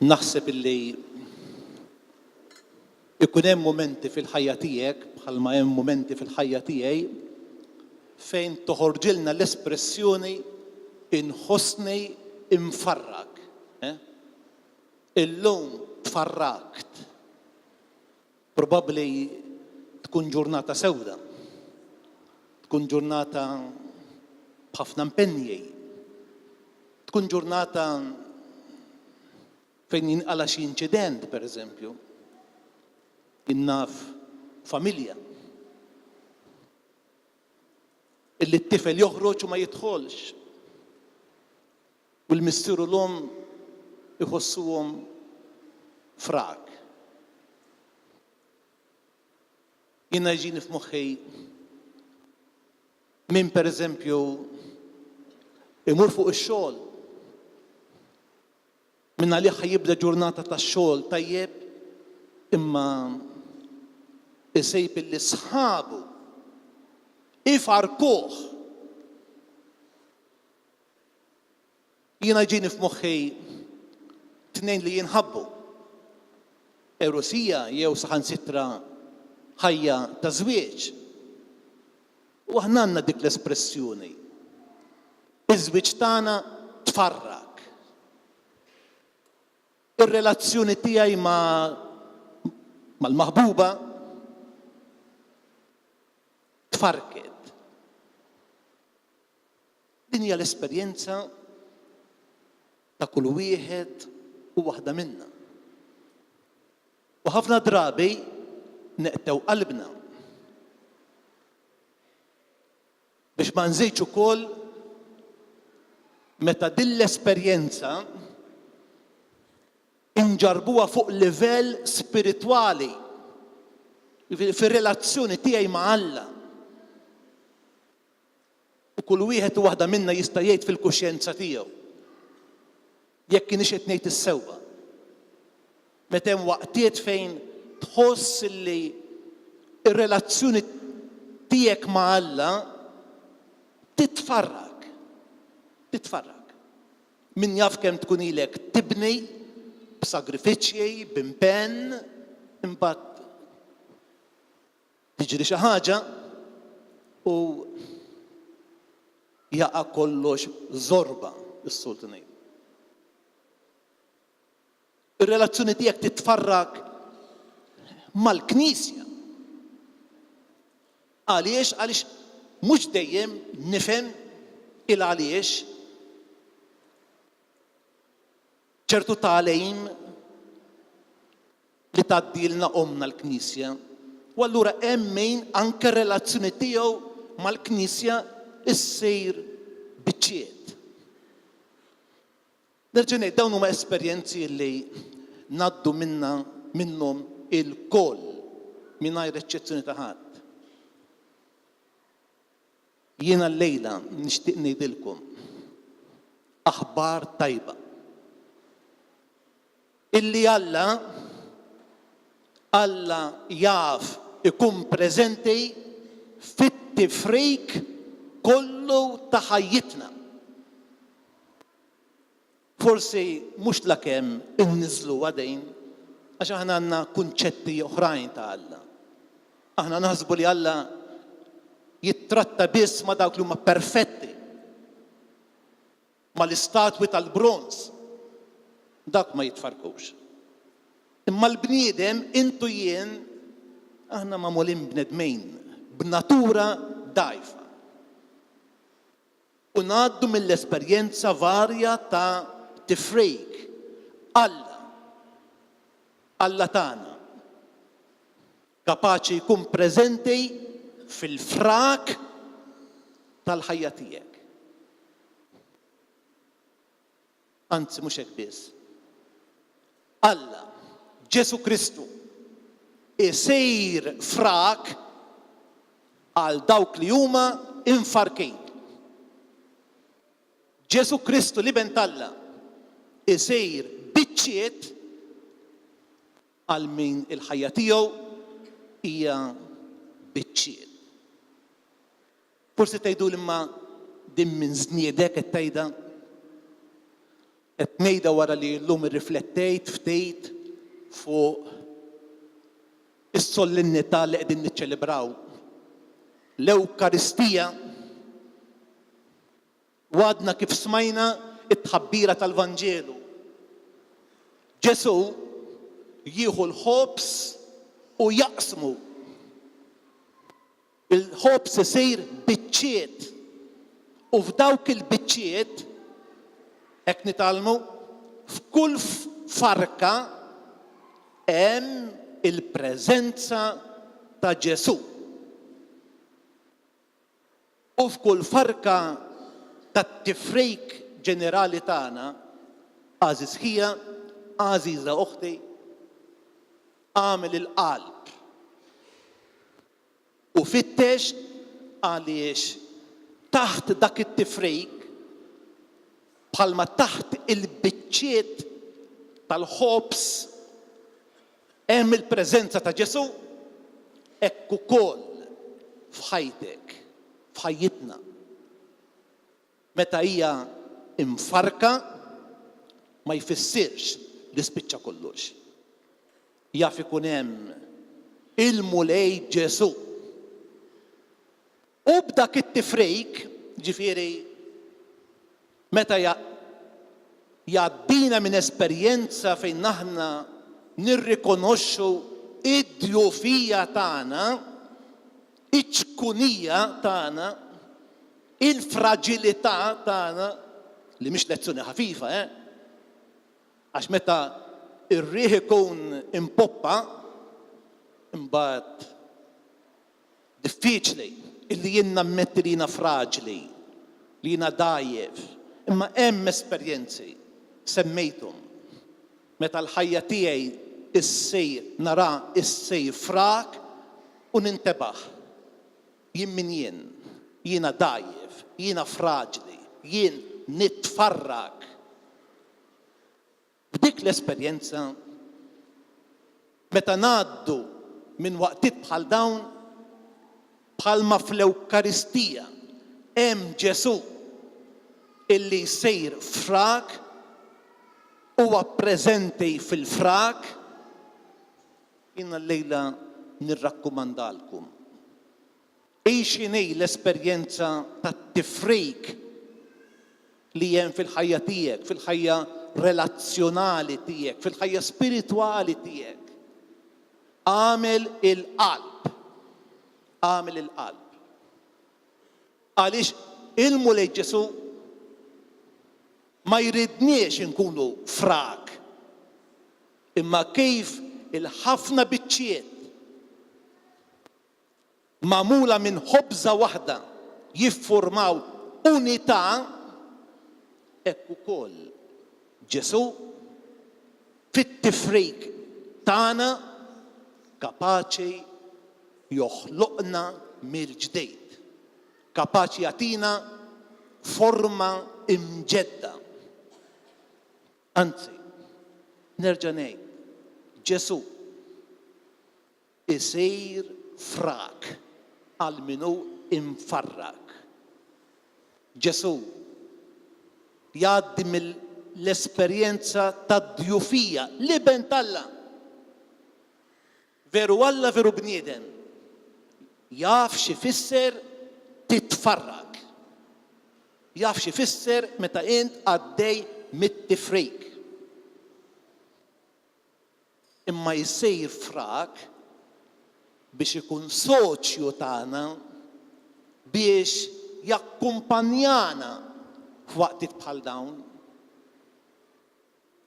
Naħseb illi ikun hemm mumenti fil-ħajja tiegħek bħalma hemm mumenti fil-ħajja tiegħi fejn toħorġilna l-espressjoni inħossni imfarrak. Eh? Illum tfarrakt. Probabbli tkun ġurnata sewda. Tkun ġurnata b'ħafna impenji. Tkun ġurnata fejn jinqala' xi inċident, pereżempju. Jien naf familja illi t-tifel joħroġ u ma jidħolx. U l-missier u l-omm iħossuhom frak. Jiena jiġini f'moħħi min pereżempju imur fuq ix-xogħol minn għalih ħa jibda ġurnata ta' xogħol tajjeb imma isejb illi sħabu ifarkuh. Jiena jġini f'moħħi tnejn li jinħabbu. Għerusija jew saħansitra ħajja ta' żwieġ. U aħna għandna dik l-espressjoni. Iż-żwieġ tagħna tfarrak. Ir-relazzjoni tiegħi ma' mal-maħbuba tfarket. Din hija l-esperjenza ta' kull wieħed u waħda minna. U ħafna drabi neqtew qalbna. Biex ma nżidx ukoll meta din l-esperjenza inġarrbuha fuq livell spiritwali, fir-relazzjoni tiegħi ma' Alla. U kull wieħed u waħda minna jista' jgħid fil-kuxjenza tiegħu jekk kienx qed ngħid is-sewwa. Meta hemm waqtiet fejn tħoss li r-relazzjoni tiegħek ma' Alla titfarrak. Titfarrak. Min jaf kemm tkun ilek tibni b'sagrifiċċji, b'impenn, imbagħad Tiġri xi ħaġa u jaqa' kollox żorba, is-soltu ngħidu. Ir-relazzjoni tiegħek titfarrak mal-Knisja. Għaliex? Għaliex mhux dejjem nifhem il-għaliex ċertu tagħlim li tgħaddilna ommna l-Knisja. U allura hemm min anke r-relazzjoni tiegħu mal-Knisja ssir biċċiet. Nerġa' ngħid dawn huma esperjenzi li ngħaddu minna minnhom ilkoll mingħajr eċċezzjoni ta' ħadd. Jiena llejla nixtieq ngħidilkom aħbar tajba. Illi Alla, Alla jaf ikun preżenti fit-tifrik kollu ta' ħajjitna. Forsi mhux lakemm inniżżluha din, għax aħna għandna kunċetti oħrajn ta' Alla. Aħna naħsbu li Alla jittratta biss ma' dawk li huma perfetti, mal-istatwi tal-bronż. Dawk ma jitfarrkux. Imma l-bniedem, int u jien, aħna magħmulin bnedmin b'natura dgħajfa. U ngħaddu mill-esperjenza varja ta' tifrik. Alla, Alla tagħna, kapaċi jkun preżenti fil-frak tal-ħajja tiegħek. Anzi, mhux hekk biss. Alla, Ġesù Kristu, isir frak għal dawk li huma imfarrkin. Ġesù Kristu, l-Iben t'Alla, isir biċċiet għal min il-ħajja tiegħu hija biċċiet. Forsi tgħiduli imma din minn żniedek qed tgħidha? Qed ngħidha wara li llum irriflettejt ftit fuq is-solennità li qegħdin niċċelebraw, l-Ewkaristija. U għadna kif smajna t-tħabbira tal-Vanġelu. Ġesù jieħu l-ħobż u jaqsmu. Il-ħobż isir biċċiet u f'dawk il-biċċiet, hekk nitgħallmu, f'kull farka hemm il-preżenza ta' Ġesù. U f'kull farka tat-tifrik ġenerali tagħna, għażiż ħija, għażiża oħti, agħmel il-qalb u fittex għaliex taħt dak it-tifrik, bħalma taħt il-biċċiet tal-ħobż hemm il-preżenza ta' Ġesù, hekk ukoll f'ħajtek, f'ħajjitna. Meta hija mfarrka ma jfissirx li spiċċa kollox. Jaf ikun hemm il-Mulej Ġesù. U b'dak it-tifrik, ġifieri meta jgħaddina minn esperjenza fejn aħna nirrikonoxxu d-djufija tagħna, iċ-ċkunija tagħna, il-fraġilità tagħna, li mhix lezzjoni ħafifa, eh? Għax meta r-riħ ikun impoppa, imbagħad diffiċli illi jien nammetti li jiena fraġli, li jiena dgħajjef. Imma hemm esperjenzi, semmejthom, meta l-ħajja tiegħi ssir, nara ssir frak u nintebaħ. Jien min jien? Jiena dgħajjef, jiena fraġli, jien nitfarrak. B'dik l-esperjenza, meta ngħaddu minn waqtiet bħal dawn, bħalma fl-Ewkaristija hemm Ġesù illi jsir frak, huwa preżenti fil-frak, jiena llejla nirrakkomandalkom. Hi x'inhi l-esperjenza tat-tifrik li hemm fil-ħajja tiegħek, fil-ħajja relazzjonali tiegħek, fil-ħajja spiritwali tiegħek? Agħmel il-qalb. Agħmel il-qalb. Għaliex il-Mulej Ġesù ma jridniex inkunu frak, imma kif il-ħafna biċċiet magħmula minn ħobża waħda jiffurmaw unità, hekk ukoll Ġesù fit-tifrik tagħna kapaċi joħloqna mill-ġdid, kapaċi jagħtina forma mġedda. Anzi, nerġa' ngħid, Ġesù Isir frak għal min hu imfarrak. Ġesù jgħaddi mill-esperjenza tad-djufija, l-Iben t'Alla. Veru Alla veru bniedem, jaf x'ifisser titfarrak. Jaf x'ifisser meta int għaddej mit-tifrik. Imma jsir frak biex ikun soċju tagħna biex jakkumpanjana f'waqtiet bħal dawn,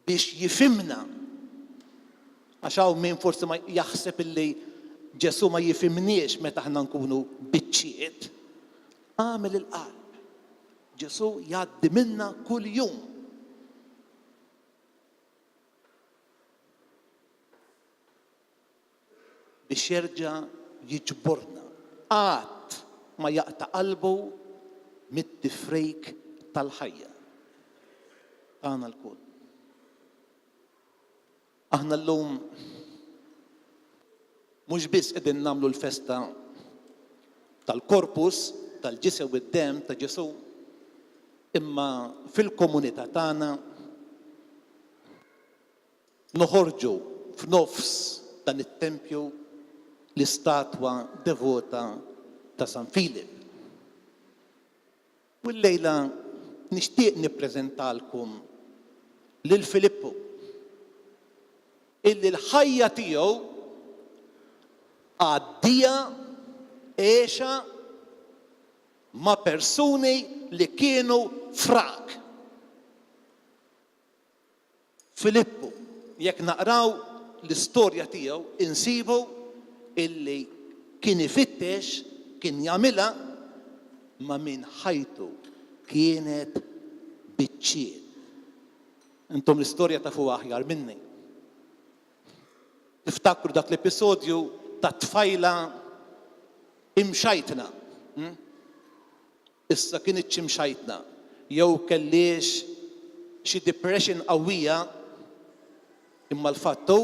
biex jifhimna. Għax hawn min forsi ma jaħseb illi Ġesù ma jifhimniex meta aħna nkunu biċċiet. Agħmel il-qalb. Ġesù jgħaddi minna kuljum. Biex jerġa' jiġborna. Qatt ma jaqta' qalbu mit-tifrik tal-ħajja tagħna lkoll. Aħna llum mhux biss qegħdin nagħmlu l-festa tal-Corpus, tal-ġisem u d-demm ta' Ġesù, imma fil-komunità tagħna. Noħorġu f'nofs dan it-tempju l-istatwa devota ta' San Filip. U llejla nixtieq nippreżentalkom lil Filippu, illi l-ħajja tiegħu għaddieha għexha ma' persuni li kienu frak. Filippu, jekk naqraw l-istorja tiegħu insibu illi kien ifittex, kien jagħmilha ma' min ħajtu kienet biċċiet. Intom l-istorja tafuha aħjar minni. Tiftakru dak l-episodju tat-tfajla imxajtna. Hmm? Issa kinitx imxajtna jew kellhiex xi depression qawwija imma l-fatt hu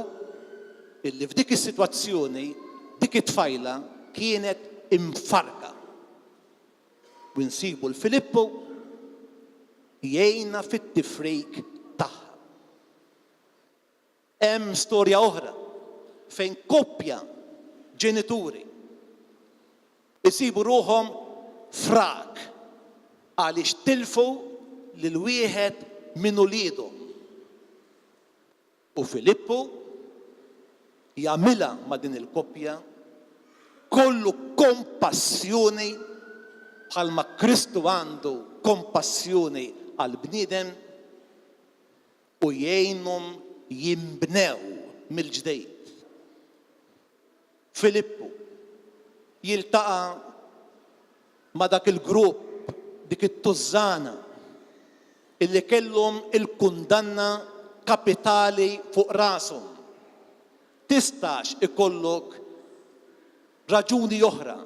illi f'dik is-sitwazzjoni dik it-tfajla kienet imfarrka. U nsibu 'l Filippu jgħinha fit-tifrik tagħha. Hemm storja oħra fejn koppja ġenituri jsibu ruħhom frak għaliex tilfu lil wieħed minn uliedhom. U Filippu jagħmilha ma' din il-koppja kollu kompassjoni bħalma Kristu għandu kompassjoni għall-bniedem. u jgħinhom jinbnew mill-ġdid. Filippu jiltaqa' ma' dak il-grupp, dik it-tużżana, illi kellhom il-kundanna kapitali fuq rashom. Tistax ikollok raġuni oħra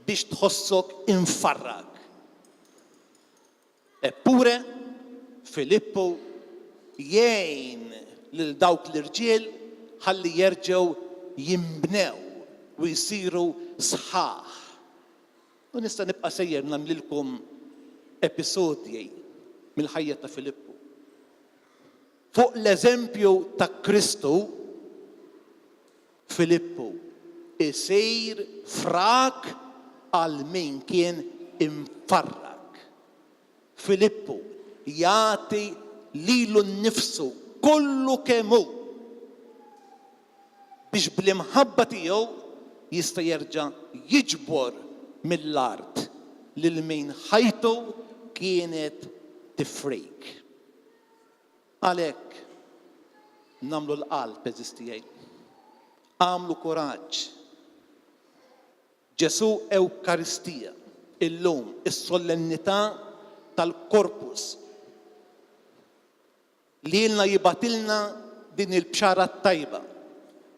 biex tħossok imfarrak. Eppure, Filippu jgħin lil dawk l-irġiel ħalli jerġgħu jinbnew u jsiru sħaħ. U nista' nibqa' sejjer nagħmlilkom episodji mill-ħajja ta' Filippu. Fuq l-eżempju ta' Kristu, Filippu jsir frak għal min kien imfarrak. Filippu jagħti lilu nnifsu kollu kemm hu biex bl-imħabba tiegħu jista' jerġa' jiġbor mill-art lil min ħajtu kienet tifrik. Għalhekk, nagħmlu l-qalb, għeżież tiegħi. Agħmlu kuraġġ. Ġesù Ewkaristija, illum, is-solennità tal-Corpus, lilna jibgħatilna din il-bxara t-tajba.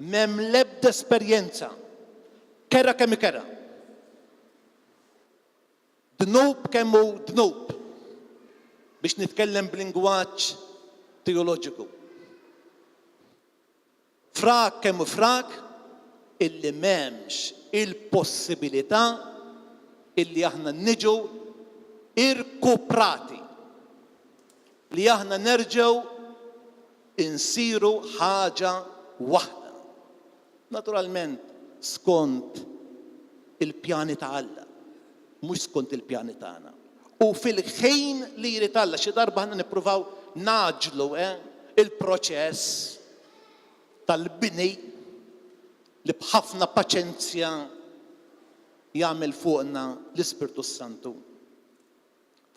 M'hemm l-ebda esperjenza, kerha kemm hi kerha, Dnub kemm hu dnub, biex nitkellem b'lingwaġġ teoloġiku. Frak kemm hu frak illi m'hemmx il-possibilità illi aħna niġu irkuprati, li aħna nerġgħu insiru ħaġa waħda. Naturalment skont il-pjani ta' Alla, mhux skont il-pjani tagħna. U fil-ħin li jrid Alla, xi darba aħna nippruvaw ngħaġġlu il-proċess tal-bini li b'ħafna paċenzja jagħmel fuqna l-Ispirtu s-Santu.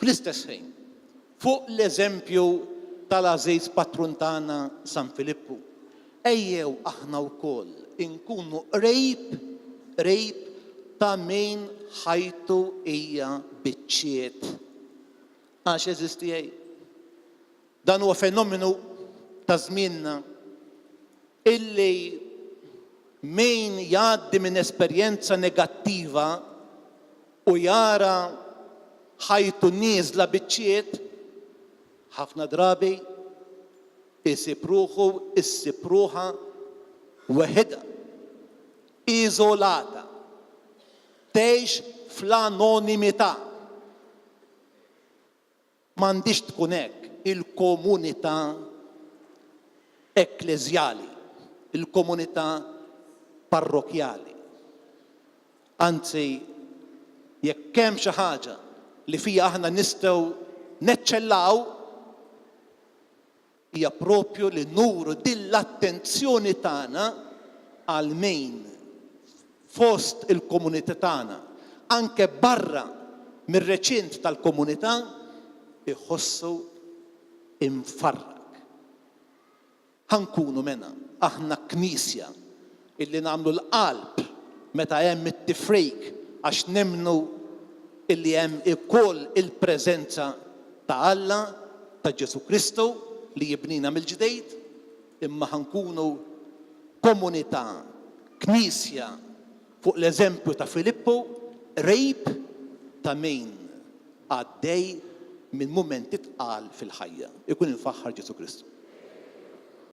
Fl-istess ħin, fuq l-eżempju tal-għażiż patrun tagħna San Filippu, ejjew aħna wkoll inkunu qrib, qrib ta' min ħajtu hija biċċiet. Għax, għeżież tiegħi, dan huwa fenomenu ta' żmienna illi min jgħaddi minn esperjenza negattiva u jara ħajtu nieżla biċċiet, ħafna drabi isib ruħu, issib ruħha weħidha, iżolata, tgħix fl-anonimità. M'għandhiex tkun hekk il-komunità. ekkleżjali, il-komunità parrokkjali. Anzi, jekk hemm xi ħaġa li fiha aħna nistgħu neċċellaw, hija propju li nuru din l-attenzjoni tagħna għal min fost il-komunità tagħna, anke barra mir-reċint tal-komunità, iħossu imfarrak. Ħa nkunu mena aħna Knisja illi nagħmlu l-qalb meta hemm it-tifrik għax nemmnu illi hemm ukoll il-preżenza ta' Alla, ta' Ġesù Kristu li jibnina mill-ġdid, imma ħa nkunu komunità, Knisja fuq l-eżempju ta' Filippu, qrib ta' min għaddej minn mumenti tqal fil-ħajja. Ikun imfaħħar Ġesù Kristu.